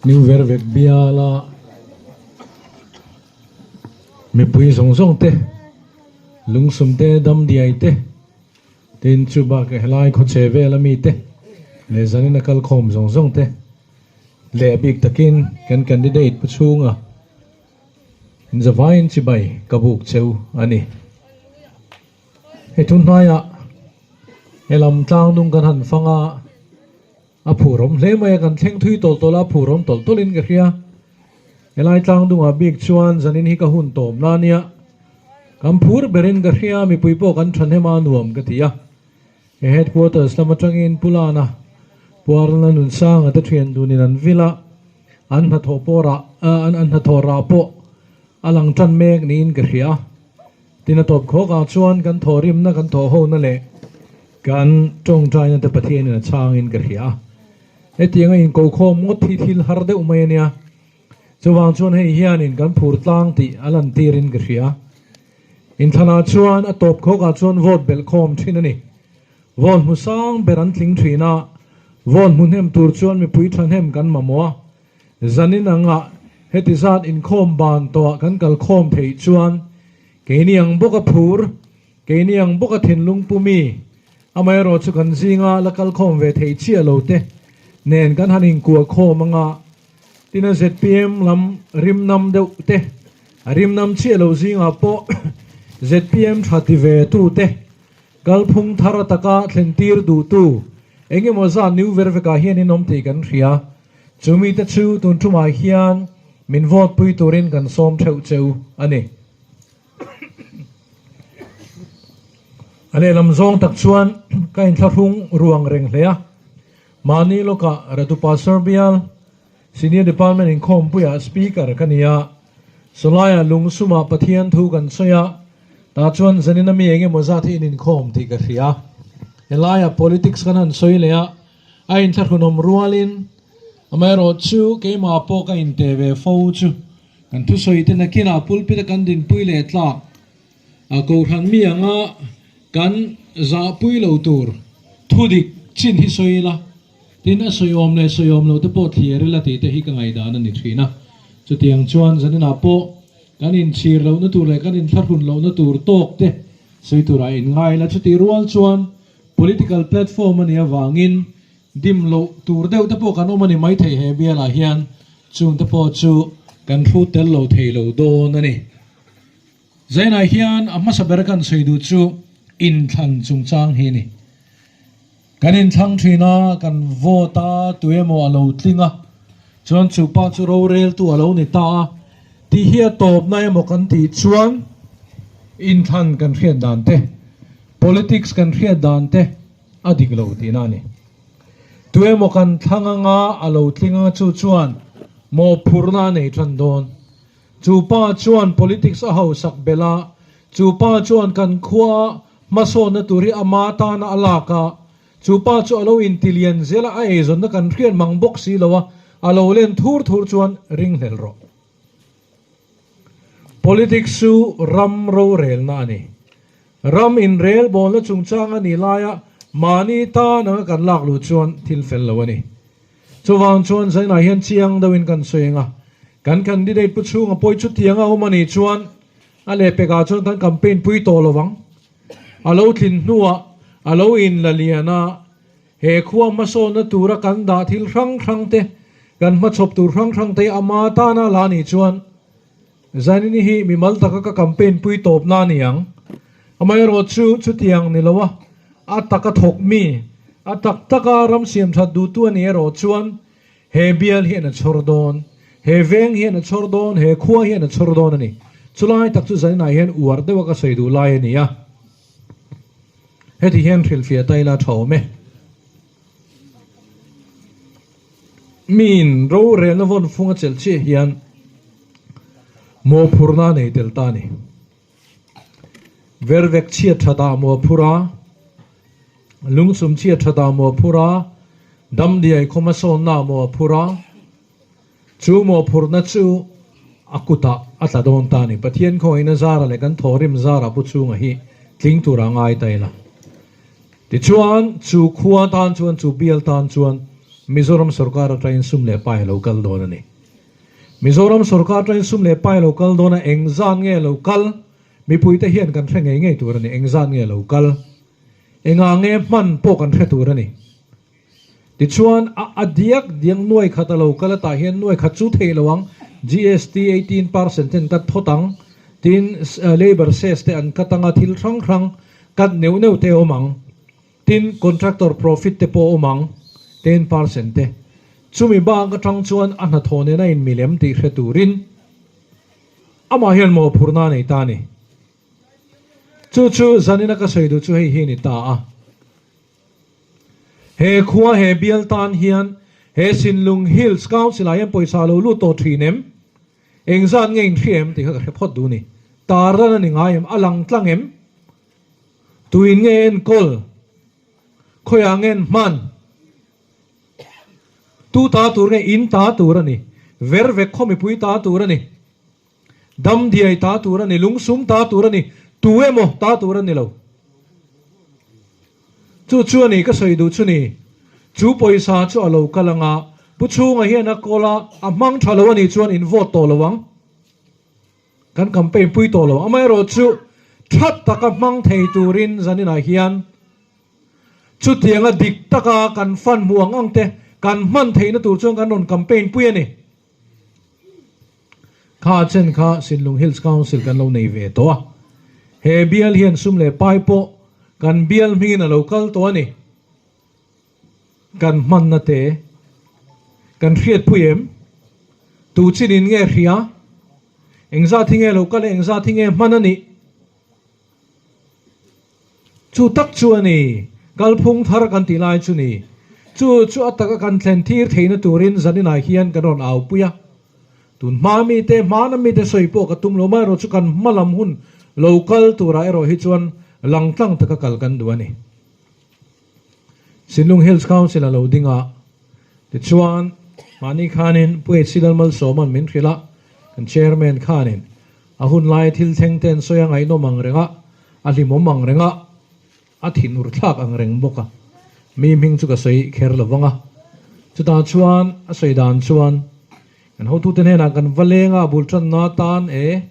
New Vervek biala mipui zawng zawng te lungsum te damdiai te tin chu bakah helai khawchhe vel ami te leh zanin a kal khawm zawng zawng te leh bik takin kan candidate pu chhunga zavaiin chibai ka buk cheu a ni. Hei tun hnaiah helam tlang nung kan han fang a, a phurawm hle mai a, kan thleng thui tawlh tawlh a, a phurawm tawlh tawlhin ka hria. Helai tlang dungah bik chuan zanin hi ka hun tawm na nia, kan phur berin ka hria, mipui pawh kan thahnem a nuam ka ti a. He headquarters lam atangin Pu Lana, Pu Arna Nunsanga te thian dunin an vil a, an hnathawh pawh rah, an hnathawh rah pawh a lang tan mek niin ka hria. Tin a tawp khawk ah chuan kan thawhrimna kan thawh hona leh kan tawngtaina te Pathianin a chhangin ka hria a. Hetiang a inkokhawm ngawt hi thil har deuh mai a nia. Chuvang chuan hei hianin kan phur tlang tih a lantirin ka hria. Inthlanah chuan a tawp khawk ah chuan vote belh khawm thin a ni. Vote hmu sang ber an tling thin a, vote hmu hnem tur chuan mipui thahnem kan mamawh a. Zanin anga heti zat inkhawm ban tawhah kan kal khawm theih chuan keini ang bawka phur, keini ang bawka thinlung pumi, amaherawh chu kan zinga la kal khawm ve thei chiah lo te nen kan han inkuah khawm anga tina zpm lam rimnam deuh te, a rimnam chiah lo zingah pawh zpm tha ti ve tu te Kalphung thar ataka thlentir duhtu eng emaw zat New Vervekah hian in awm tih kan hria. Chu mite chu tun tumah hian min vote pui turin kan sawm theuh cheu a ni. A lehlam zawng tak chuan ka inthlahrung ruang reng hle a. Mahni lawkah Ratupa Serbial Senior Department inkhawmpuiah Speaker ka ni a, Sawlaiah lungsumah Pathian thu kan sawi a, tah chuan zanin ami eng emaw zat hi in inkhawm tih ka hria. Helaiah politics kan han sawi leh a, a inthlahrunawm rualin amaherawh chu keimah pawh ka inte ve fo chu kan thusawi te nakinah pulpit a kan dinpui leh tlak a kohhran mi anga kan zahpui lo tur thudik chin hi sawi ila. Tin, a sawiawm leh sawiawm loh te pawh thlir ila tih te hi ka ngaihdan a ni thin a. Chutiang chuan zaninah pawh kan inchhir lohna tur leh kan inthlahrun lohna tur tawk te sawi turah inngai ila. Chutih rual chuan political platform a nih avangin dim loh tur deuh te pawh kan awm a ni maithei he bialah hian chung te pawh chu kan hrut tel lo thei lo dawn a ni. Zainah hian a hmasa ber kan sawi duh chu inthlan chungchang hi a ni. Kan inthlang thin a, kan vote a, tuemaw a lo tling a, chuan chu pa chu roreltu a lo ni ta a, tih hi a tawpna emaw kan tih chuan inthlan kan hriat dan te, politics kan hriat dan te a dik lo tihna a ni. Tuemaw kan thlang anga a lo tling anga chu chuan mawhphurhna a nei tan dawn. Chu pa chuan politics a hausak belh a, chu pa chuan kan khua hmasawnna tur hi ama tana a lak a, chu pa chu a lo intilian zel a, a eizawnna kan hriat mang bawk si lo a, a lo len thur thur chuan ringhlel rawh. Politics chu ram rorelna a ni. Ram inrelbawlna chungchang a nih laia mahni tan anga kan lak luh chuan thil fel lo a ni. Chuvang chuan zainah hian chiang deuhin kan sawi ang a, kan candidate pu chhunga pawi chutiang a awm a nih chuan a lehpekah chuan kan campaign pui tawh lo vang. A lo tlin hnuah a lo inla lian a, he khua hmasawnna tura kan dah thil hrang hrang te, kan hmachhawp tur hrang hrang te ama tana la nih chuan Zainini hi mimal taka ka campaign pui tawpna a ni ang. Amaherawh chu chutiang ni lo a, a taka thawk mi, a tak taka ram siam that duhtu a ni erawh chuan he bial hian a chhawr dawn, he veng hian a chhawr dawn, he khua hian a chhawr dawn a ni. Chulai tak chu zaninah hian uar deuha ka sawi duh lai a ni a. Heti hian hrilhfiah ta ila tha awm e. Miin rorelna vawn fung a chelh chiah hian mawhphurhna a nei tel ta a ni. Vervek chhiat that ah mawhphur a, lungsum chhiat that ah mawhphur a, damdiai khawhmasawnna ah mawhphur a, chu mawhphurhna chu a kutah a tla dawn ta a ni. Pathian khawngaihin a zara leh kan thawhrim zara pu chhunga hi tling tura ngai ta ila. Tichuan, chu khua tan chuan, chu bial tan chuan. Mizoram sorkar atangin sum leh pai a lo kal dawn a ni. Mizoram sorkar atangin sum leh pai a lo kal dawn a, engzat nge lo kal? Mipuite hian kan hre ngei ngei tur a ni, engzat nge lo kal? Engah nge hman pawh kan hre tur a ni. Tichuan, a a diak diak nuai khat a lo kal a tah hian nuai khat chu theih lo ang, GST 18% ten cut phawt ang, tin labour cess te an cut ang a, thil hrang hrang cut neuh neuh te a awm ang, tin contractor profit te pawh a awm ang, 10% te. Chumi bak atang chuan a hnathawh nena inmilem tih hre turin amah hian mawhphurhna a nei ta a ni. Chu chu zanina ka sawi duh chu hei hi a ni ta a. He khua he bial tan hian he Sinlung Hills Council ah hian pawisa lo lut tawh thin em? Engzat nge in hria em tih kha ka hre phawt duh ni. Tarlan a ni ngai em? A lang tlang em? Tuin nge enkawl? Khawiah nge an hman? Tu ta tur nge in ta tur a ni? Vervek khaw mipui ta tur a ni. Damdiai ta tur a ni, lungsum ta tur a ni, tu emaw ta tur a ni lo. Chu chu a ni ka sawi duh chu ni. Chu pawisa chu a lo kal ang a, Pu Chhunga hian a kawl a, a hmang tha lo a nih chuan in vote tawh lo ang. Kan campaign pui tawh lo. Amaherawhchu tha taka hmang thei turin zaninah hian chutianga dik taka kan fund hmuh ang ang te kan hman theihna tur chuan kan rawn campaign pui a ni. Kha chen kha Sinlung Hills Council kan lo nei ve tawh a, he bial hian sum leh pai pawh kan bial hmingin a lo kal tawh a ni. Kan hmanna te kan hriatpui em? Tu chinin nge hria? Engzat hi nge lo kal a, engzat hi nge hman a nih? Chu tak chu a ni, kalphung thar kan tih lai chu ni. Chu chu a taka kan thlen thir theihna turin zaninah hian kan rawn aupui a. Tun hma mite, hmana mite sawi pawh ka tum lo mai erawh chu kan hma lam hun lo kal turah erawh hi chuan langtlang taka kal kan duh a ni. Sinlung Hills Council a lo ding a, tichuan mahni khanin Pu HC Lalmalsawma'n min hrilh a, kan Chairman khanin A hun lai thil thleng te an sawi a ngaihnawm ang reng a, a hlimawm ang reng a, a thinur thlak ang reng bawk a. Mi hming chu ka sawi kher lo vang a. Chutah chuan a sawi dan chuan kan hotute hnenah kan va leng a, bul tanna atan e,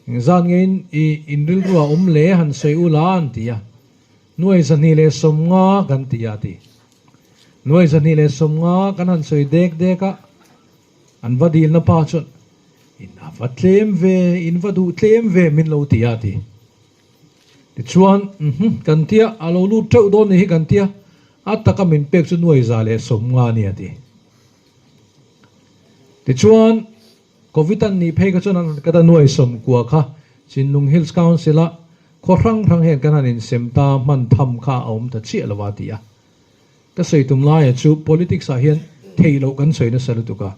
engzat nge in i in rilru a awm le han sawi u la an ti a. Nuai 250 kan ti a ti. Nuai 250 kan han sawi dek dek a. An va dilna pa chuan, In a va tlem ve, in va duh tlem ve min lo ti a ti. Tichuan, Uhmm, kan tia, a lo lut teuh dawn ni hi kan tia, a taka min pek chu nuai 150 a ni a ti. Tichuan, Covid an nih phei kha chuan an rawn kat a, nuai 90 kha Chinlung Hills Council-a khaw hrang hrang hian kan han insem ta hman tham kha a awm ta chiah lo a ti a. Ka sawi tum laia chu politics ah hian theih loh kan sawi nasa lutuk a.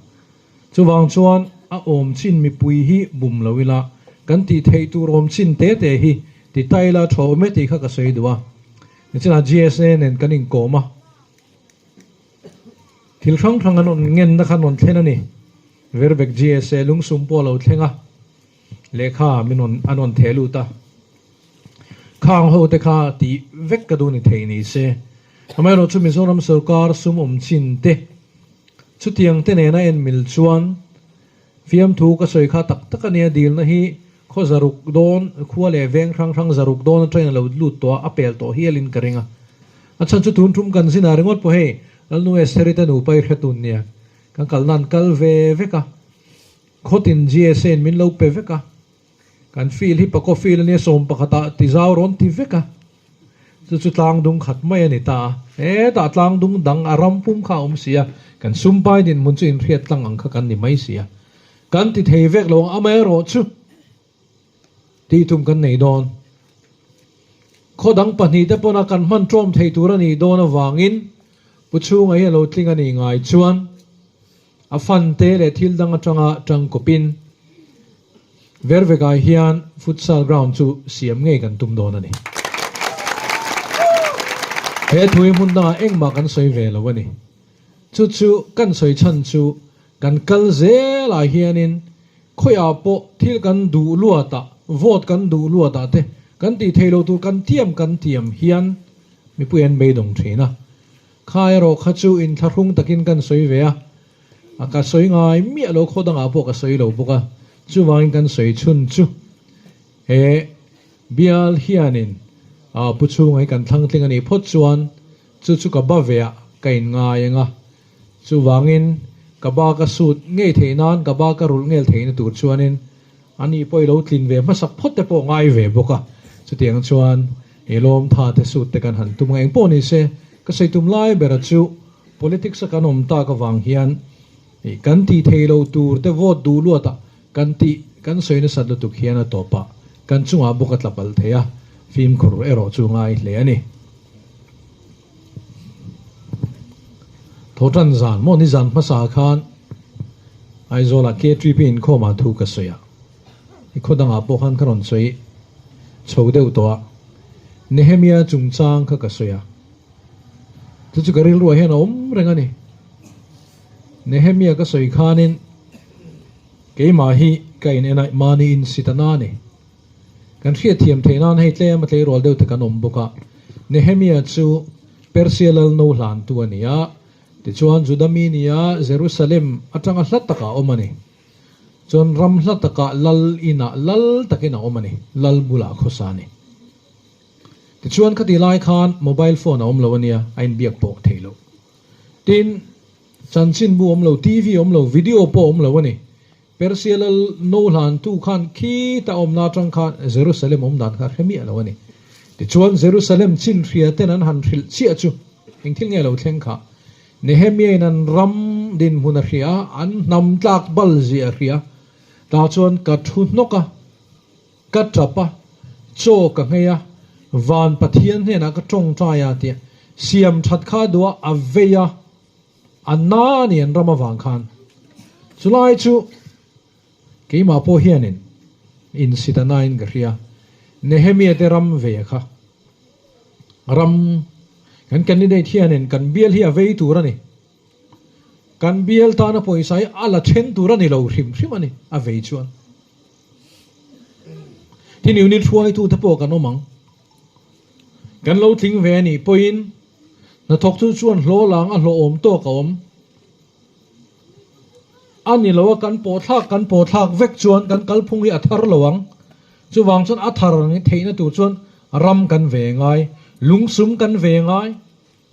Chuvang chuan a awm chin mipui hi bum lo ila, kan tih theih tur awm chin te te hi ti ta ila tha awm e tih kha ka sawi duh a. Nichinah GSA nen kan inkawm a, thil hrang hrang an rawn ngenna kha an rawn thlen a ni. Vervek GSA lungsum pawh a lo thleng a. Lehkha min rawn an rawn theh lut a, khang ho te kha tih vek ka duh ni thei ni se. Amaherawh chu Mizoram sorkar sum awm chin te chutiang te nena en mil chuan fiamthu ka sawi kha tak tak a nia, dilna hi khaw zaruk dawn khua leh veng hrang hrang zaruk dawn atangin a lo lut tawh a, a pel tawh hialin ka ring a. A chhan chu tun tum kan zinah ringawt pawh hei Lalnu Estheri te nupa i hre tun nia, kan kalna an kal ve vek a. Khawtin GSA in min lo pe vek a, kan field hi Pakaw field a nia 11 ah ti zau rawn ti vek a, chu chu tlang dung khat mai a ni ta a, hetah tlang dung dang a ram pum kha a awm si a, kan sumpai dinhmun chu inhriat tlang ang kha kan ni mai si a, kan ti thei vek lo ang amaherawh chu tih tum kan nei dawn. Khaw dang pahnih te pawna kan hman ṭawm thei tur a nih dawn avangin Pu Chhunga hi a lo tling a nih ngai chuan, A fante leh thil dang atanga tangkawpin Vervekah hian futsal ground chu siam ngei kan tum dawn a ni. He thu hi hmun dangah engmah kan sawi ve lo a ni. Chu chu kan sawi chhan chu kan kal zelah hianin khawiah pawh thil kan duh luatah, vote kan duh luatah te kan tih theih loh tur kan tiam kan tiam hian mipui an beidawng thin a. Kha erawh kha chu inthlahrung takin kan sawi ve a, a ka sawi ngai miah lo khaw dangah pawh ka sawi lo bawk a, chuvangin kan sawi chhun chu he bial hianin pu chhunga hi kan thlang tling a nih phawt chuan chu chu ka ba ve ah ka inngai ang a, chuvangin ka ba ka sut ngei theih nan ka ba ka rulh ngel theihna tur chuanin Ani pawh i lo tlin ve hmasak phawt te pawh ngai ve bawk a, chutiang chuan i lawm tha te sut te kan han tum ang. Engpawh ni se, ka sawi tum lai bera chu politics a kan awm tak avang hian kan tih thei lo tur te vote duh luat ah kan tih kan sawi nasat lutuk hian a tawp ah kan chungah bawk a tla palh thei a, fimkhur erawh chu ngai hle a ni. Thawhtan zan maw nizan hmasa khan Aizawlah KTP inkhawmah thu ka sawi a, i khaw dangah pawh khan ka rawn sawi chho deuh tawh a, Nehemia chungchang kha ka sawi a, chu chu ka rilruah hian a awm reng a ni. Nehemia ka sawi khanin keimah hi ka in en a, mahni insitana a ni. Kan hriatthiam theih nan hei tlem a tleirawl deuh te kan awm bawk a, Nehemia chu Persia lal no hlantu a ni a, tichuan Juda mi ni a Jerusalem atanga hla takah a awm a ni. Chuan ram hla takah lal inah lal takin a awm a ni, lal bulah khawsa a ni. Tichuan khati lai khan mobile phone a awm lo a nia, a inbiak pawh theih loh. Tin, chanchinbu awm lo, TV awm lo, video pawh awm lo a ni. Persia lal no hlantu khan khita awmna atang khan Jerusalem awm dan kha hre miah lo a ni. Tichuan Jerusalem chin hria ten an han hrilh chiah chu eng thil nge lo thleng kha? Nehemia in an ram dinhmun a hria a, an hnam tlak bal zia a hria. Tah chuan ka thu hnawk a, ka tap a, chaw ka nghei a, van Pathian hnenah ka tawngtai a tia siam that kha duh a, a vei a. A na a ni an ram avang khan. Chulai chu keimah pawh hianin insit a nain ka hria. Nehemia te ram ve kha ram kan candidate hianin kan bial hi a vei tur a ni. Kan bial tana pawisa hi a la then tur a ni lo hrim hrim a ni a vei chuan. Tin unit hruaitute pawh kan awm ang. Kan lo tling ve a nih pawhin hnathawktu chuan hlawh lang a hlawhawm tawk a awm a ni lo a, kan pawhthlak kan pawhthlak vek chuan kan kalphung hi a thar lo ang. Chuvang chuan a thar theihna tur chuan ram kan ve ngai, lungsum kan ve ngai,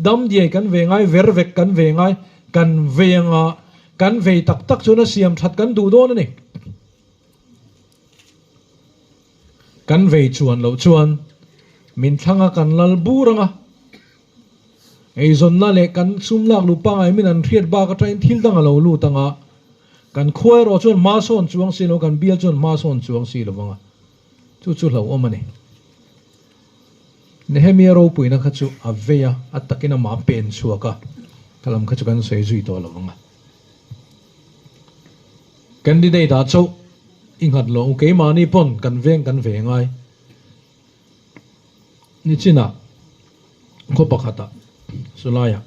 damdiai kan ve ngai, vervek kan ve ngai, kan vei anga kan vei tak tak chuan a siam that kan duh dawn a ni. Kan vei chuan loh chuan min thlang a kan lal bur ang a, eizawnna leh kan sum lak luh pangngai min an hriat bak atangin thil dang a lo lut ang a, kan khua erawh chuan hma sawn chuang si lo, kan bial chuan hma sawn chuang si lo vang a, chu chu hlauhawm a ni. Nehemia ropuina kha chu a vei a, a takin amah a pen chhuak a, ka lam kha chu kan sawi zui tawh lo vang a. Candidate ah chauh i nghat lo ang keimahni pawn kan veng kan ve ngai nichinah khaw pakhatah chulaiah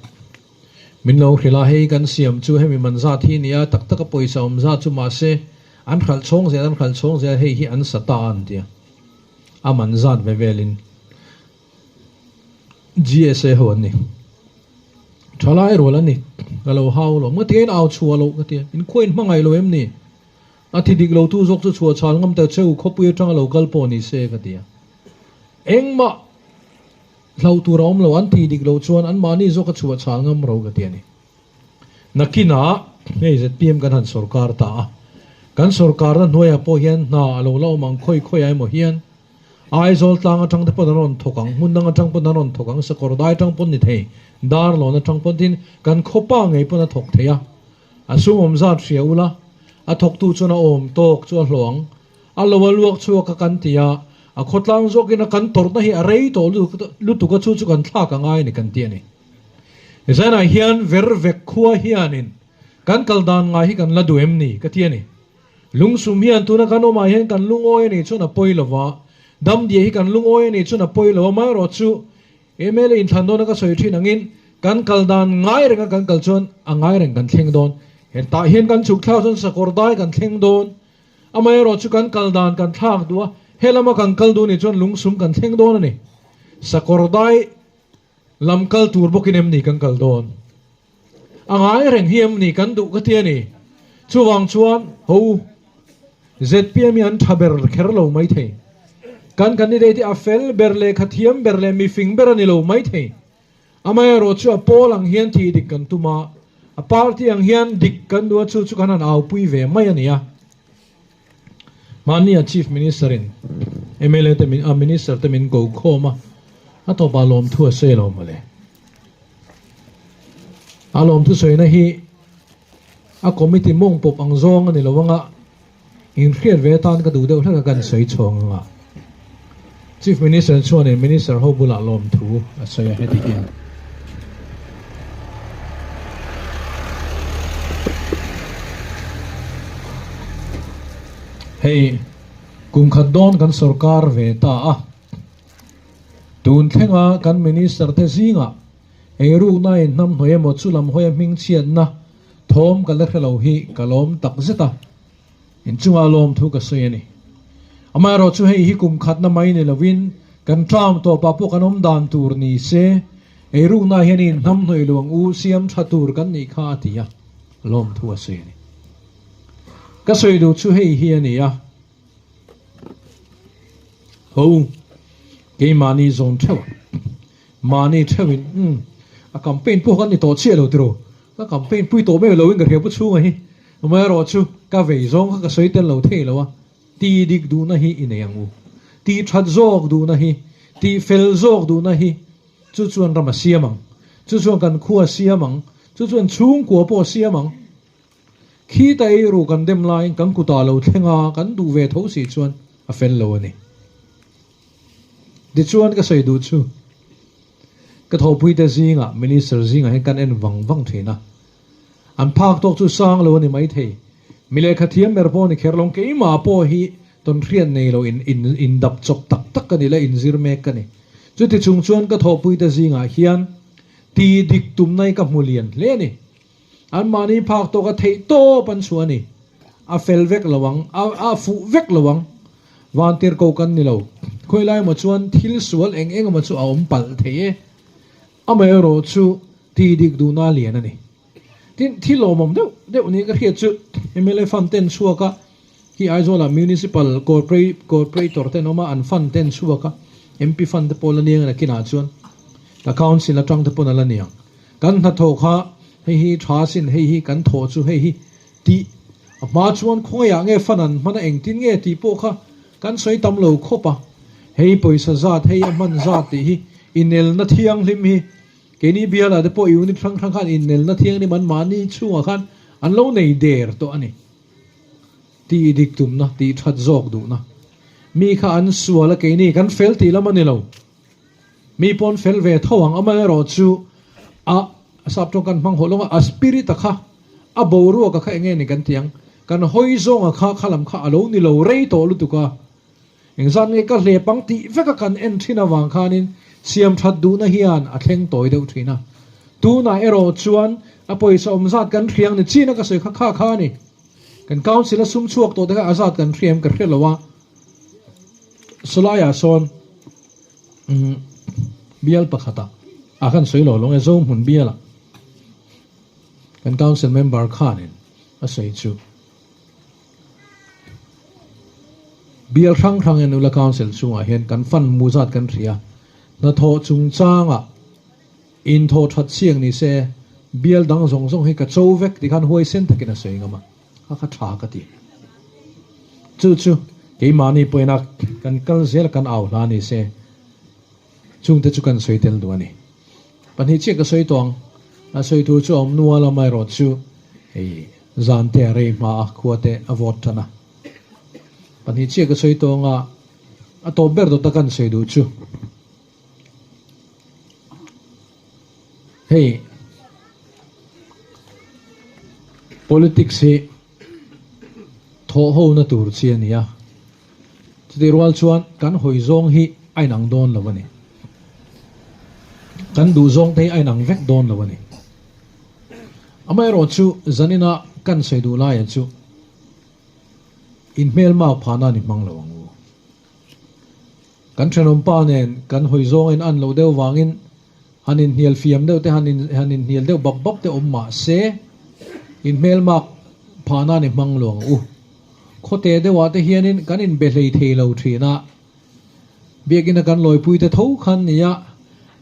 min lo hrilh a hei kan siam chu hemi man zat hi nia tak taka pawisa awm zat chu mahse an hralh chhawng zel an hralh chhawng zel hei hi an sa ta a an tia a man zat ve velin GSA ho an ni. Thalai rual an ni. Ka lo hau lo. Nga tia in au chhuah loh ka tia. In khua in hmangaih lo em ni? A thi dik lo tu zawk chu chhuah chhal ngam ta che u khawpui atanga lo kal pawh ni se ka tia. Engmah hlauh tur a awm lo. An thi dik loh chuan anmahni zawk a chhuah chhal ngam ro ka tia ni. Nakinah hei zpm kan han sawrkar ta a. Kan sawrkarna hnuaiah pawh hian hna a lo la awm ang khawi khawiah emaw hian Aizawl tlang atang te pawn an rawn thawk ang, hmun dang atang pawn an rawn thawk ang, sakawr dai atang pawn ni thei, Darlawn atang pawn tin kan khawpa ngei pawn a thawk thei a. A sum awm zat hria ula, a thawktu chuan a awm tawk chu a hlawh ang. A lo a luak chhuak a kan ti a, a khawtlang zawkin a kan tawrhna hi a rei tawh lutuk a chu chu kan thlak a ngai a ni kan ti a ni. Zanah hian vervek khua hianin kan kal dan ngai hi kan la duh em ni ka ti a ni. Lungsum hian tuna kan awmah hian kan lungawi a nih chuan a pawi lo va, Damdiah hi kan lungawi a nih chuan a pawi lo a, amaherawh chu mla inthlan dawna ka sawi thin angin kan kal dan ngai renga kan kal chuan a ngai reng kan thleng dawn. Hetah hian kan chhuk thlak chuan sakawr dai kan thleng dawn, amaherawh chu kan kal dan kan thlak duh a, helama kan kal duh nih chuan lungsum kan thleng dawn a ni. Sakawr dai. Lam kal tur bawkin em ni kan kal dawn? A ngai reng hi em ni kan duh ka ti a ni. Chuvang chuan ho u, zpm hi an tha ber kher lo maithei. Kan candidate hi a fel ber leh khathiam ber leh mifing ber a ni lo maithei. Amaherawh chu a pawl ang hian thih dik kan tum a, a party ang hian dik kan duh a chu chu kan han aupui ve mai a ni a. Mahnia Chief Minister in mla te min a Minister te min ko khawm a, a tawpah lawmthu a sawi lo mawle. A lawmthu sawina hi a committee mawng pawp ang zawng a ni lo anga inhriat ve atan ka duh deuh hlek a kan sawi chhuang anga Chief Minister chuanin Minister ho bulah lawmthu a sawi a heti hian. Hei kum khat dawn kan sorkar ve ta a, tun thlenga kan Minister te zingah eirukna in hnamhnawih emaw chu lam hawia hmingchhiatna thawm ka la hre lo hi ka lawm tak zet a. Inchungah lawmthu ka sawi a ni. Amaherawh chu hei hi kum khatna mai ni lovin kan term tawpah pawh kan awm dan tur ni se, eirukna hian in hnamhnawih luang u siam tha tur kan nih kha a ti a, lawmthu a sawi a ni. Ka sawi duh chu hei hi a ni a, Ho, keimahni zawn theuh a, mahni theuhin umm a campaign pawh kan ni tawh chiah lo tiraw, Ka campaign pui tawh mai loin ka hria pu chhunga hi amaherawhchu ka vei zawng kha ka sawi tel lo thei lo a, ti dik duhna hi i nei ang u, ti that zawk duhna hi, ti fel zawk duhna hi chu chuan ram a siam ang, chu chuan kan khua a siam ang, chu chuan chhungkua pawh a siam ang. Khita eiru kan dem laiin kan kutah lo thleng a, kan duh ve tho si chuan a fel lo a ni. Tichuan ka sawi duh chu ka thawhpuite zingah Minister zingah hian kan en vang vang thin a, an phak tawk chu sang lo a ni maithei. Mi lehkha thiam ber pawh a ni kher lo, keimah pawh hi tawnhriat nei lo in in indap chawp tak tak ka ni la, inzir mek ka ni. Chuti chung chuan ka thawhpuite zingah hian ti dik tumna hi ka hmu lian hle a ni. An mahni phak tawk a theih tawp an chhuah a ni. A fel vek lo ang, a a fuh vek lo ang. Vantir ko kan ni lo. Khawilai emaw chuan thil sual eng eng emaw chu a awm palh thei e. Amaherawh chu ti dik duhna lian a ni. Tin, thil lawmawm deuh deuh niin ka hriat chu mla fund ten chhuak a, khi Aizawlah Municipal Corporator ten awm a, an fund ten chhuak a, MP fund te pawh la niang a nakinah chuan ka Council atang te pawn a la niang. Kan hnathawh kha hei hi tha sin, hei hi kan thawh chu hei hi tih a hma chuan khawngaihah nge fan an hman a engtin nge tih pawh kha kan sawi tam lo khawp a, hei pawisa zat hei a hman zat tih hi inelna thianghlim hi keini bialah te pawh unit hrang hrang khan inelna thianghlim an mahni chhungah khan an lo nei der tawh a ni. Tih dik tumna, tih that zawk duhna mi kha an sual a keini kan fel tih lam a ni lo. Mi pawn fel ve tho ang, amaherawh chu a sap tawng kan hmang hawh lawng a, a spirit a kha, a boruak a kha eng nge ni kan ti ang, kan hawi zawng a kha kha lam kha a lo ni lo rei tawh lutuk a, engzat nge ka hlep ang tih vek a kan en thin avang khanin siam that duhna hian a thleng tawi deuh thin a, tunah erawh chuan a pawisa awm zat kan hriang ni chin a ka sawi kha kha kha a ni, kan council a sum chhuak tawh te kha a zat kan hriam ka hre lo a, sawlaiah sawn. Bial pakhatah a kan sawi lo lawng e, Zohmun bialah kan council member khanin a sawi chu bial hrang hrang hian nula council chungah hian kan fund mu zat kan hria, hnathawh chungchangah inthawh that chiang ni se bial dang zawng zawng hi ka cho vek ti khan huaisen takin a sawi ngam a. A kha tha ka ti. Chu chu keimahni pawhin a kan kal zel a kan au hla ni se, chungte chu kan sawi tel duh a ni. Pahnih chiah ka sawi tawh ang, a sawi tur chu a awm nual a, amaherawh chu hei zan te a rei hma a, khua te a vawt tan a. Pahnih chiah ka sawi tawh ang a, a tawp ber dawt a kan sawi duh chu. Hei politics hi thawh ho na tur chi a ni a, chutih rual chuan kan hawi zawng hi a inang dawn lo a ni. Kan duh zawng te hi a inang vek dawn lo a ni. Amaherawhchu zanina kan sawi duh laia chu inhmelmak phahna a ni hmang lo ang u. Kan thenawmpa nen kan hawi zawng a in an loh deuh vangin. Han inhnial fiam deuh te, han in han inhnial deuh bap bap te awm mah se, inhmelmak phah nan i hmang lo ang u. Khawte deuhah te hianin kan inbe hlei thei lo thin a, biakina kan lawipui te tho khan nia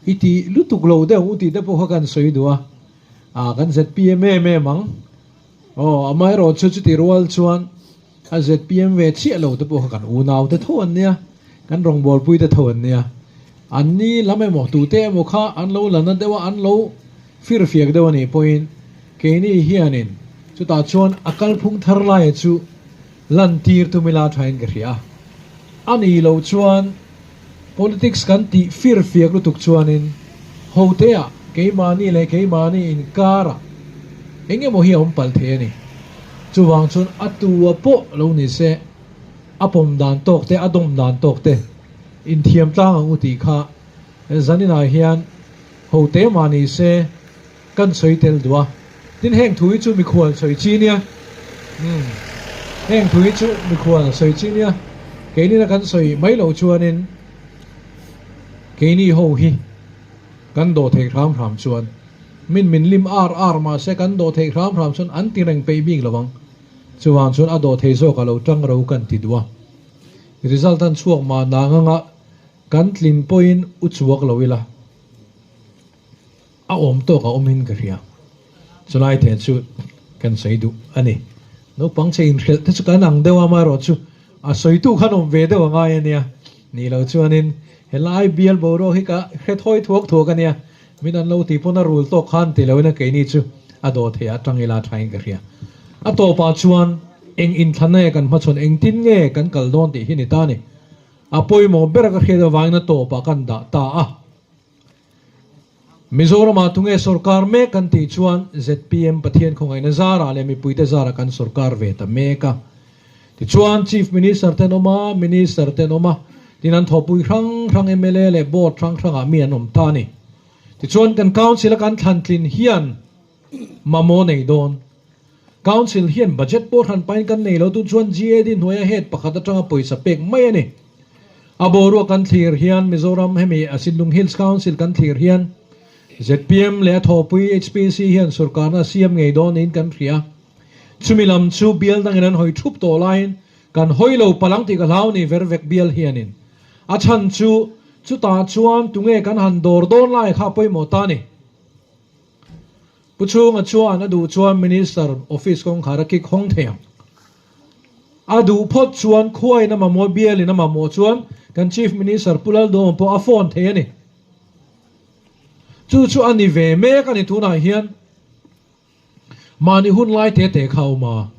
i ti lutuk lo deuh u tih te pawh kha kan sawi duh a, ah kan zpm em em ang. Aw, amaherawh chu chuti rual chuan A zpm ve chiah lo te pawh kha kan unau te tho an nia, kan rawngbawlpui te tho an nia. An ni lam emaw tute emaw kha an lo la na deuh a, an lo firfiak deuh a nih pawhin keini hianin chutah chuan a kalphung thar laia chu lantir tum ila thain ka hria a. A nih loh chuan politics kan tih firfiak lutuk chuanin hoteah keimahni leh keimahni inkarah eng emaw hi a awm palh thei a ni. Chuvang chuan a tua pawh lo ni se, a pawm dan tawk te, a dawm dan tawk te inthiam tlang ang u tih kha zaninah hian hote mah ni se kan sawi tel duh a. Tin heng thu hi chu mikhual sawi chi nia. Umm heng thu hi chu mikhual sawi chi nia. Keinin a kan sawi mai loh chuanin keini ho hi kan dawh theih hram hram chuan min min lim ar ar mahse kan dawh theih hram hram chuan an ti reng peih bik lo ang. Chuvang chuan a dawh thei zawk a lo tang ro kan ti duh a. Result an chhuak mah nang anga kan tlin pawhin u chuak lo ila. A awm tawk a awmin ka hria. Chulai te chu kan sawi duh a ni. Naupang che inhrelh te chu kan ang deuh a, amaherawh chu a sawitu khan awm ve deuh a ngai a nia. Nih loh chuanin helai bial boruak hi ka hre thawi thuak thuak a nia. Min an lo tih pawn a rul tawk khan ti loin a keini chu a dawh theih a tang ila thain ka hria. A tawpah chuan eng inthlanna nge kan hmachhawn, engtin nge kan kal dawn tih hi ni ta a ni. A pawimawh ber a ka hriat avangin a tawpah kan dah ta a. Mizoramah tunge sorkar mek kan tih chuan zpm Pathian khawngaihna zarah leh mipuite zarah kan sorkar ve ta mek a. Tichuan Chief Minister te an awm a, Minister te an awm a, tin an thawhpui hrang hrang mla leh Board hrang hrangah mi an awm ta a ni. Tichuan kan Council a kan thlantlin hian mamawh nei dawn. Council hian budget pawh hran pahin kan nei lo tun chuan GAD hnuaia head pakhat atanga pawisa pek mai a ni. A boruak kan thlir hian Mizoram hemi a Sinlung Hills Council kan thlir hian zpm leh a thawhpui HPC hian sorkarna a siam ngei dawn niin kan hria. Chumi lam chu bial dangin an hawi thup tawh laiin kan hawi lo palang tih ka hlau ni vervek bial hianin. A chhan chu chutah chuan tunge kan han dawr dawn lai kha a pawimawh ta a ni. Pu Chhunga chuan a duh chuan Minister office kawngkhar a kick hawng thei ang. A duh phawt chuan khuain a mamawh, bialin a mamawh chuan kan Chief Minister Pu Lalduhawma pawh a phone thei a ni. Chu chu a ni ve mek a ni tunah hian mahni hun lai te te kha a awm a.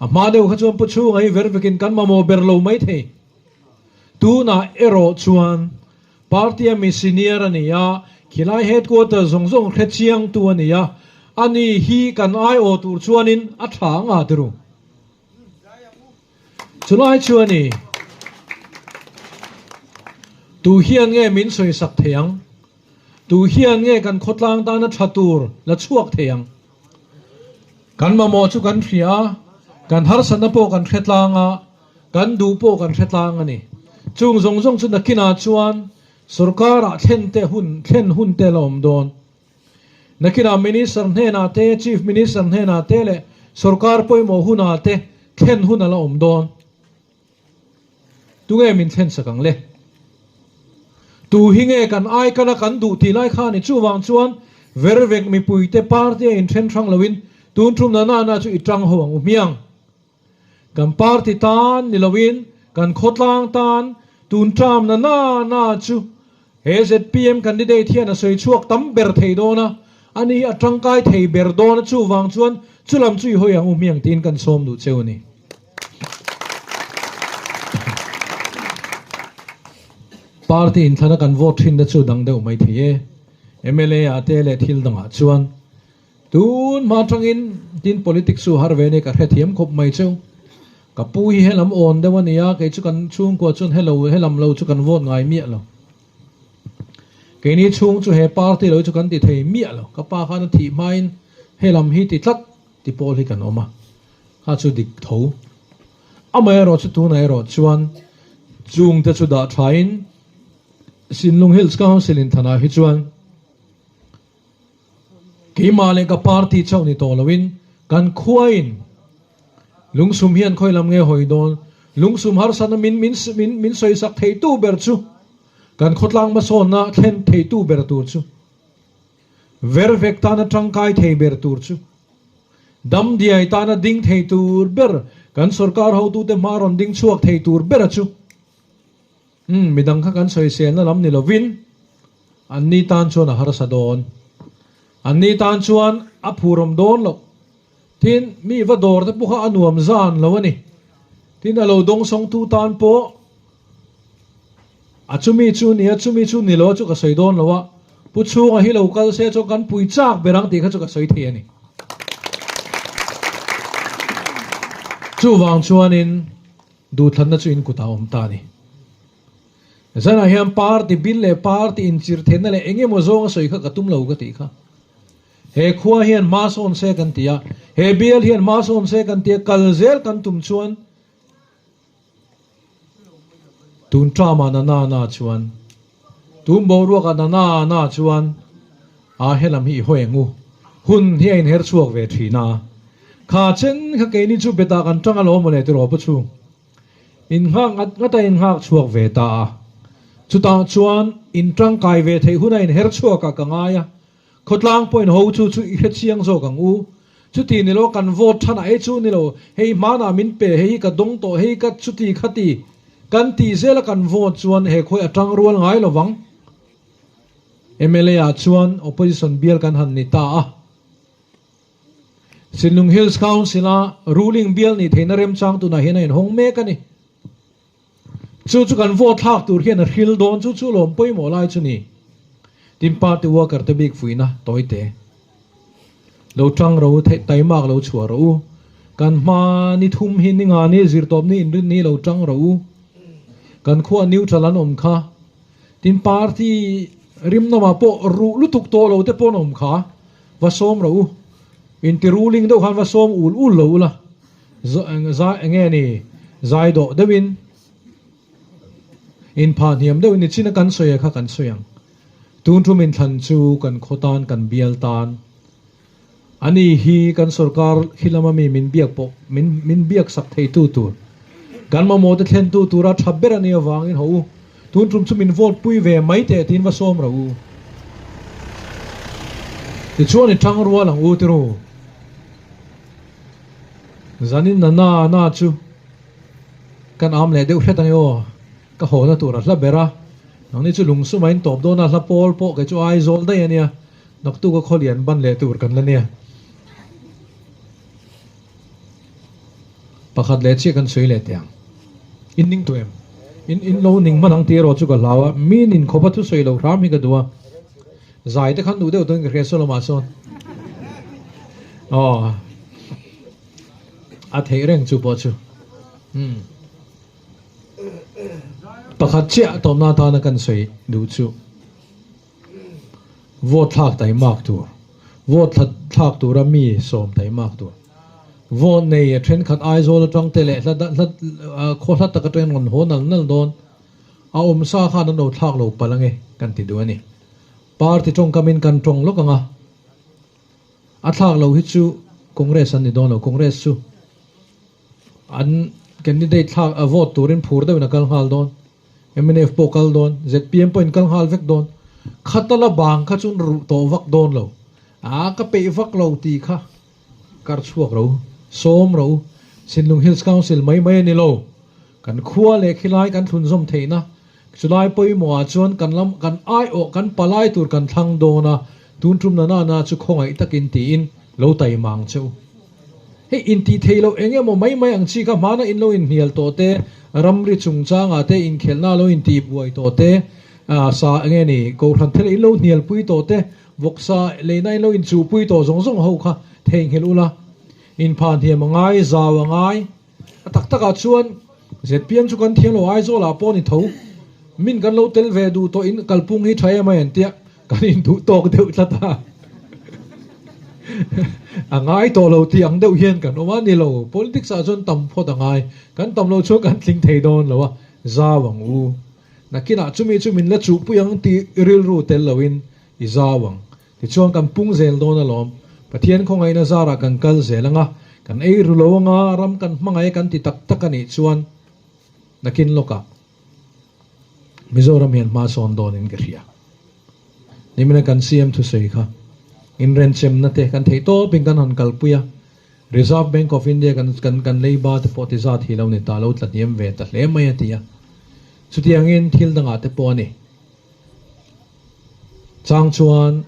A hma deuh kha chuan Pu Chhunga hi vervekin kan mamawh ber lo mai thei. Tunah erawh chuan Party a mi senior a ni a, khilai headquarter zawng zawng hre chiangtu a ni a, a ni hi kan aiawh tur chuanin a tha anga ti ru. Chulai chu a ni. Tu hian nge min sawisak thei ang? Tu hian nge kan khawtlang tana tha tur la chhuak thei ang? Kan mamawh chu kan hria a, kan harsatna pawh kan hre tlang a, Kan duh pawh kan hre tlang a ni. Chung zawng zawng chu nakinah chuan sorkarah thlen te hun thlen hun te la awm dawn. Nakinah Minister hnenah te, Chief Minister hnenah te leh sorkar pawimawh hunah te thlen hun a la awm dawn. Tunge min thlen sak ang le? Tu hi nge kan aikana kan duh tih lai kha a ni. Chuvang chuan vervek mipuite party a inthen hrang loin tun tum na na na chu i tang ho ang u hmiang. Kan party tan ni loin kan khawtlang tan tun term na na na chu he zpm candidate hian a sawi chhuak tam ber thei dawn a, a ni a tangkai thei ber dawn a chuvang chuan chulam chu i hawi ang u hmiang tiin kan sawm duh cheu a ni. Party inthlana kan vote thin te chu dang deuh mai thei e, mla ah te leh thil dangah chuan. Tun hma atangin tin politics chu har ve nia ka hrethiam khawp mai cheu. Ka pu hi helam awn deuh a nia, kei chu kan chhungkua chuan helo helam lo chu kan vote ngai miah lo. Keini chhung chu he party lo hi chu kan ti thei miah lo. Ka pa khan a thih hmain helam hi ti tlat ti pawl hi kan awm a, kha chu dik tho. Amaherawh chu tunah erawh chuan chungte chu dah thain Sinlung Hills Council in thanah hi chuan. Keimah leh ka party chauh ni tawh loin kan khuain lungsum hian khawi lam nge hawi dawn? Lungsum harsatna min min min min sawisak theitu ber chu kan khawtlang hmasawnna thlen theitu ber tur chu vervek tana tangkai thei ber tur chu Damdiai tana ding thei tur ber kan sorkar hotute hma rawn ding chhuak thei tur bera chu Umm, midang kha kan sawiselna lam ni lovin anni tan chuan a harsa dawn. Anni tan chuan a phurawm dawn loh. Tin, mi va dawr te pawh kha a nuam zan lo a ni. Tin, a lo dawngsawngtu tan pawh a chumi chu nia, chumi chu ni lo a chu ka sawi dawn lo a, Pu Chhunga hi lo kal se chuan kan pui chak ber ang tih kha chu ka sawi thei a ni. Chuvang chuanin. Duhthlanna chu in kutah a awm ta a ni. Zanah hian party bil leh party inchir theihna leh eng emaw zawnga sawi kha ka tum lo ka tih kha. He khua hian hma sawn se kan ti a, he bial hian hma sawn se kan ti a, kal zel kan tum chuan tun term-ah na na na chuan, tun boruakah na na na chuan a helam hi i hawi ang u. Hun hi a inher chhuak ve thin a. Kha chen kha keini chu betah kan tang alawm mawle tiraw pu chhung. In nghak ngat ngat a in nghak chhuak ve ta a. Chutah chuan in tangkai ve theih hun a inher chhuak ah ka ngai a. Khawtlang pawh in ho chu chu i hre chiang zawk ang u. Chuti ni lo kan vote than ah hei chu ni lo, hei hmanah min pe, hei hi ka dawng tawh, hei ka chuti khati kan tih zel a kan vote chuan he khawi a tang rual ngai lovang. Mla ah chuan opposition bial kan han ni ta a. Sinlung Hills Council-a ruling bial nih theihna remchang tunah hian a inhawng mek a ni. Chu chu kan vote thlak tur hian a hril dawn chu chu lawm pawimawh lai chu ni. Tin party worker te bik fuihna tawi te. Lo tang ro u, theih taimak lo chhuah rawh u. Kan hma ni thum hi ni nga ni zirtawp ni inrin ni lo tang rawh u. Kan khuaa neutral an awm kha. Tin party rimnamah pawh ruh lutuk tawh lo te pawh an awm kha. Va sawm rawh u. Inti ruling deuh khan va sawm ul ul lo ula. Zai enge ni zai dawh deuhin inphah hniam deuhin ni chin a kan sawi a kha kan sawi ang. Tun thu min thlan chu kan khaw tan kan bial tan ani hi kan sorkar khi lama mi min biak pawh min min biak sak thei tu tur kan mamawh te thlen tu tura tha ber ani avangin haw u. Tun tum chu min vote pui ve mai teh tiin va sawm rawh u. Tichuan i tang rual ang u tiru. Zanin na na na chu kan am leh deuh hret ang e aw. Ka hawna tur a hla ber a. Nangni chu lungsum a intawp dawn a, hla pawl pawh kei chu Aizawl daih a nia. Naktuk a khawlian ban leh tur kan la nia. Pakhat leh chiah kan sawi leh teh ang. In ning tawh em? In in lo ning hman ang tih erawh chu ka hlau a, mi nin khawp a thusawi lo hram hi ka duh a. Zai te khan duh deuh dawn ka hria saw lamah sawn. Aw. A theih reng chu pawh chu. Umm. Pakhat chiah tawpna atana kan sawi duh chu. Vote thlak taimak tur, vote thla thlak tura mi sawm taimak tur. Vote nei a thenkhat Aizawl atang te leh hla hla khaw hla tak atangin rawn haw nal nal dawn. A awm sa khan an lo thlak lo palh ange kan ti duh a ni. Party tawngkamin kan tawng lawk ang a, a thlak lo hi chu Congress an ni dawn lo, Congress chu an candidate thlak a vote turin phur deuhin a kal nghal dawn. Mnf pawh kal dawn, zpm pawhin kal nghal vek dawn. Khata la bang kha chuan ruh tawh vak dawn lo. Aa ka peih vak lo tih kha kar chhuak ro, sawm ro. Sinlung Hills Council mai mai a ni lo. Kan khua leh khilai kan thlunzawm theihna chulai pawimawhah chuan kan lam kan aiawh kan palai tur kan thlang dawn a, tun tum na na na chu khawngaih takin tiin lo taimang che u. Hei intih theih loh eng emaw mai mai ang chi kha hmana in lo inhnial tawh te, ramri chungchangah te inkhelhna lo intih buai tawh te, sa enge ni kohhran thil in lo hnialpui tawh te, vawksa leina in lo inchuhpui tawh zawng zawng ho kha theihnghilh ula, inphah hniam a ngai, zau a ngai. A tak takah chuan zpm chu kan thiam lo Aizawl ah pawh ni tho, min kan lo tel ve duh tawh in kalpung hi tha em a en tia kan induh tawk deuh tlat a, a ngai tawh lo tih ang deuh hian kan awm a ni lo, politics ah chuan tam phawt a ngai, kan tam lo chuan kan tling thei dawn lo a, zau ang u, nakinah chumi chu min la chuhpui ang tih rilru tel loin i zau ang. Tichuan kan pung zel dawn alawm. Pathian khawngaihna zarah kan kal zel anga, kan ei ru lo anga, ram kan hmangaih kan ti tak tak a nih chuan nakin lawkah Mizoram hian hma sawn dawnin ka hria. Nimina kan CM thusawi kha inrenchemna te kan theih tawpin kan han kalpui a, Reserve Bank of India kan kan kan leiba te pawh ti zat hi lo ni ta lo tla hniam ve ta hle mai a ti a. Chutiangin thil dangah te pawh a ni. Chang chuan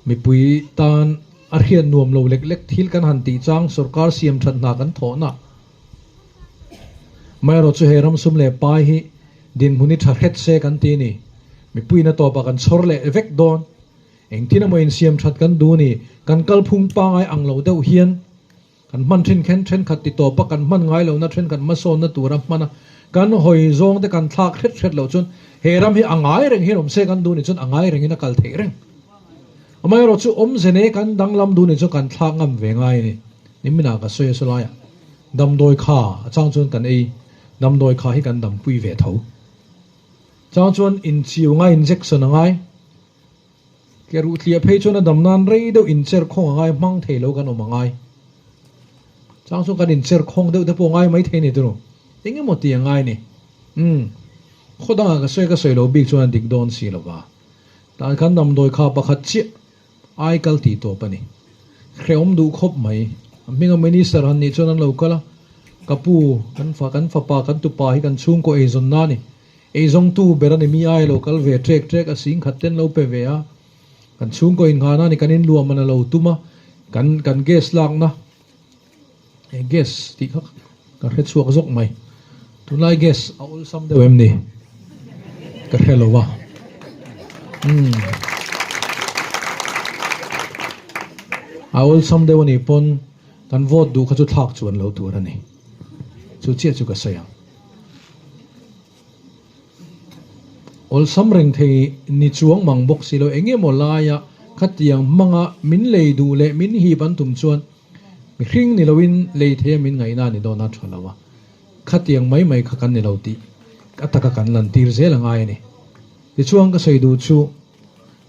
mipui tan a hriat nuam lo lek lek thil kan han tih chang sorkar siam that hna kan thawhna amaherawh chu he ram sum leh pai hi dinhmun hi tha hret se kan ti ni. Mipuiin a tawpah kan chhawr leh vek dawn. Engtin emaw insiam that kan duh ni. Kan kalphung pangai ang lo deuh hian Kan hman thin khen thenkhat ti tawp a, kan hman ngai lohna thenkhat hmasawnna tura hman a, kan hawi zawng te kan thlak hret hret loh chuan he ram hi a ngai reng hian awm se kan duh nih chuan a ngai rengin a kal theih reng. Amaherawh chu awmze nei kan danglam duh nih chuan kan thlak ngam ve ngai a ni. Niminah ka sawi a sawlaiah damdawi kha a chang chuan kan ei, damdawi kha hi kan dampui ve tho. Chang chuan inchiu ngai injection a ngai. Ke ruh tliah phei chuan a dam nan rei deuh incher khawng a ngai hmang thei lo kan awm a ngai. Chang chuan kan incher khawng deuh te pawh ngai mai thei ni tunu. Eng emaw ti a ngai ni. Umm. Khaw dangah ka sawi ka sawi lo bik chuan a dik dawn si lo va. Tah khan damdawi kha pakhat chiah ai kal tih tawp a ni. Hrehawm duh khawp mai. A hminga minister han nih chuan an lo kal a. Ka pu, kan fa kan fapa kan tupa hi kan chhungkaw eizawnna a ni. Eizawngtu ber a ni mi ai lo kal ve ṭek ṭek a sing khat ten lo pe ve a, kan chhungkaw inghahna a ni kan inluah man a lo tum a, kan kan gas lakna he gas tih kha ka hre chhuak zawk mai, tunlai gas a awlsam deuh em ni ka hre lo a, umm a awlsam deuh a nih pawn kan vote duh kha chu thlak chuan lo tur a ni, chu chiah chu ka sawi ang. Awlsam reng thei ni chuang mang bawk si lo eng emaw laia khatiang hmanga min lei duh leh min hip an tum chuan mihring ni loin lei theia min ngaihna a ni dawn a tha lo a, khatiang mai mai kha kan ni lo tih a taka kan lantir zel a ngai a ni. Tichuan ka sawi duh chu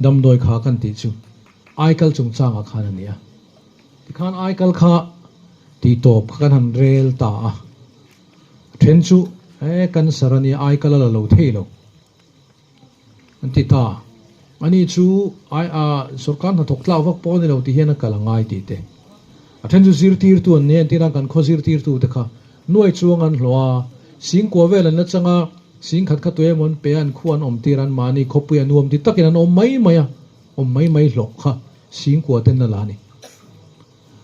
damdawi kha kan tih chu aikal chungchangah khan a ni a, tikhan aikal kha tihtawp kha kan han rel ta a. A then chu, He cancer a nia, ai kal a la lo thei lo, an ti ta. Ani chu ai a sorkar hnathawk tlak vak pawh a ni lo tih hian a kal a ngai tih te. A then chu zirtirtu an nia, entirna kan khaw zirtirtu te kha nuai chuang an hlawh a, singkua vel an la chang a, singkhat kha tuai emaw an pe a, an khua an awm tir a, anmahni khawpui a nuam ti takin an awm mai mai a, awm mai mai hlawh kha singkua ten a la a ni.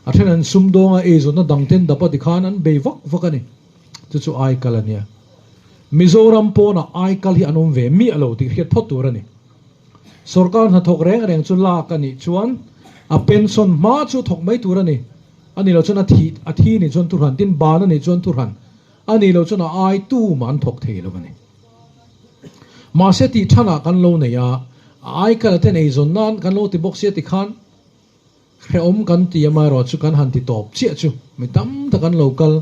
A then an sumdawnga eizawnna dang ten dap a tikhan an bei vak vak a ni. Chu chu aikal a nia. Mizoram pawnah aikal hi an awm ve miah lo tih hriat phawt tur a ni. Sorkar hnathawk reng reng chu lak a nih chuan a pension hma chu thawk mai tur a ni. A nih loh chuan a thih a thi nih chuan thuhran tin ban a nih chuan thuhran a nih loh chuan a ai tumah an thawk thei lo a ni. Mahse tih thanah kan lo nei a, a aikal a ten eizawn nan kan lo ti bawk sia tikhan Hrehawm kan ti amaherawh chu kan han ti tawp chiah chu mi tam tak an lo kal,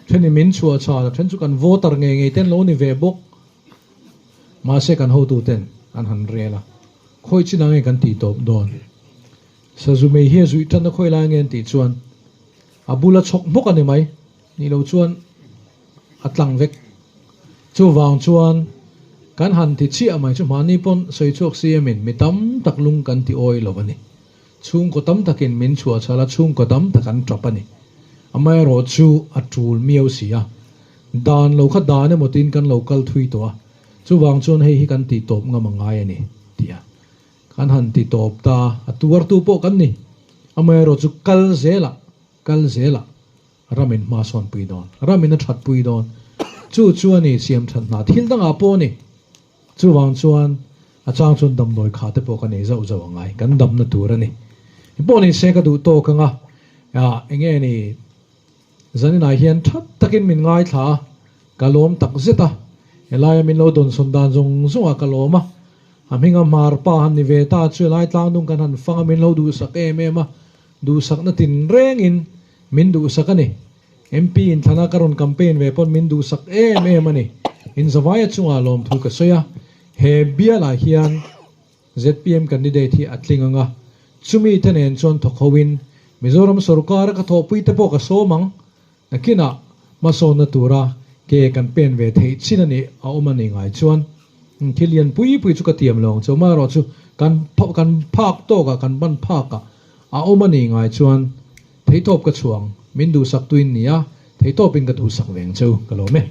thenin min chhuah chhal a, then chu kan voter ngei ngei ten lo ni ve bawk. Mahse kan hotu ten an han rel a, khawi chinah nge kan tih tawp dawn? Sazu mei hi a zuih tan a khawi lai nge an tih chuan a bula chhawk hmawk a ni mai, nih loh chuan a tlang vek. Chuvang chuan kan han ti chiah mai chu mahni pawn sawi chhuak CM in mi tam tak lung kan ti awi lo a ni. Chhungkaw tam takin min chhuah chhal a, chhungkaw tam tak an tap a ni. Amaherawh chu a tul miau si a, dan lo kha dan emaw tiin kan lo kal thui tawh a, chuvang chuan hei hi kan tih tawp ngam a ngai a ni, ti a. Kan han ti tawp ta, a tuartu pawh kan ni. Amaherawh chu kal zelah, kal zelah ramin hma sawn pui dawn, ramin a that pui dawn. Chu chu a ni siam that hna thil dangah pawh a ni. Chuvang chuan a chang chuan damdawi kha te pawh ka nei zauh zauh angai, kan damna tur a ni. I pawh ni se ka duh tawk anga, ah enge ni zaninah hian that takin min ngaithla a, ka lawm tak zet a, helaia min lo dawnsawn dan zawng zawng ah ka lawm a, a hminga hmar pa han ni ve ta chu helai tlangdung kan han fang a min lo duhsak em em a, duhsakna tinrengin min duhsak a ni. MP in thlana ka rawn campaign ve pawn min duhsak em em a ni. In zavaia chungah lawmthu ka sawi a, he bialah hian zpm candidate hi a tling ang a. Chumi te nen chuan thawk ho in Mizoram sorkar a ka thawhpui te pawh ka sawm ang. Nakinah hmasawnna tura ke kan pen ve theih chin a nih a awm a nih ngai chuan thil lian pui pui chu ka tiam lo ang chu. Amaherawhchu kan kan phak tawkah kan ban phakah a awm a nih ngai chuan Theihtawp ka chhuang, min duhsak tuin ni a, theihtawpin ka duhsak veng cheu ka lawm e.